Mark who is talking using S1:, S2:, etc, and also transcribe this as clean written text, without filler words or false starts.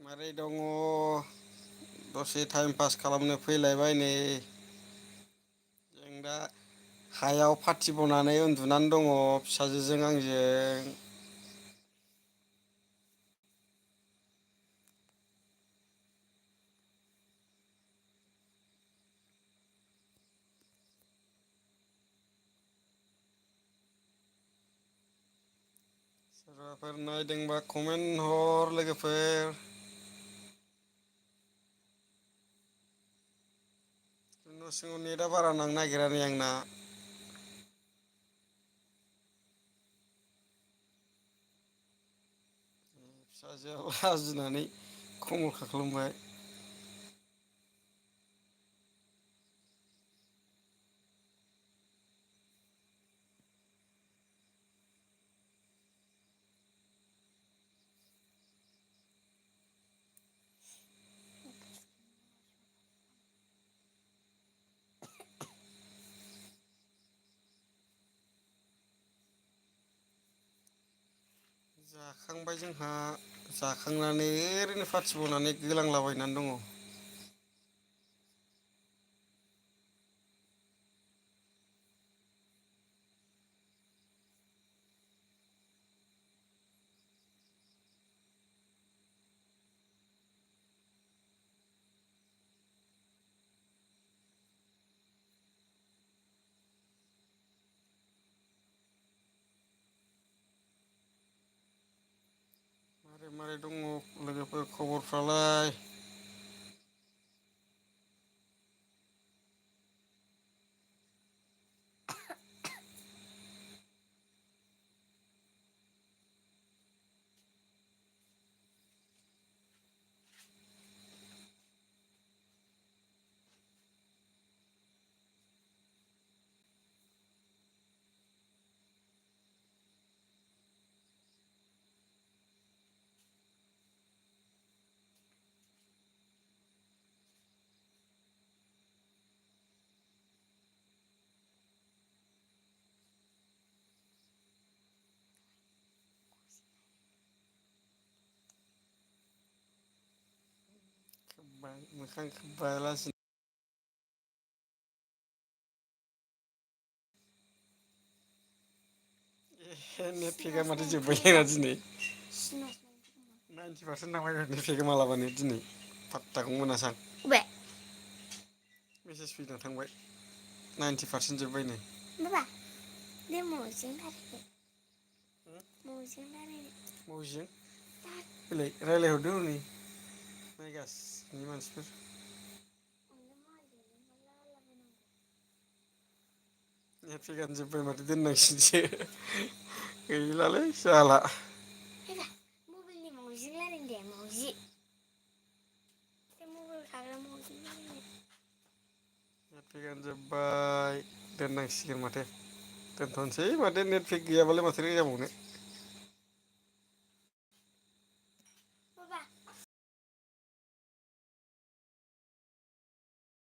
S1: मारै दङ दसे टाइम पास खालामनो फैलायबाय नै जों दा हायाव पाथि बनानै उन्दुनानै दङ फिसाजोजों आंजों। सोरबाफोर नायदोंबा कमेन्ट हर लोगोफोर। न' सिङाव नेटआ बारा नांनो नागिरा नै आंना। फिसाजोआ लाजिनानै खमल खाख्लुमबाय। जाखांबाय जोंहा जाखांनानै ओरैनो पाथि बनानै गोलांलाबायनानै दङ। मारै मारै दङ लोगोफोर खबरफ्रालाय? खोब्बाय मोखां खोब्बाय लाजिना। ए नेट पेकआ माथो जोब्बाय ना दिनै। 90% थांबाय नेट पेकआ मालाबानो दिनै फात्ताखौनो मोनासां। अबे? मेसेज फैदों थांबाय 90% जोब्बायनो। बाबा बे मौसिजों रायलायनो। मौसिजों रायलायनो। मौजिजों? होलाय रायलायहरदो हनै नायगासिनो मानसिफोर। नेट पेकआनो जोब्बाय माथो दोननांसिगोनसो गैलालै जाला। मबाइलनि माउजिजों रायलायनो दे माउजि। बे मबाइलाव थाग्रा माउजिजों रायलायनो। नेट पेकआनो जोब्बाय दोननांसिगोन माथो। दोनथ'नोसै माथो नेट पेक गैयाबालाय माथो जाबावनो।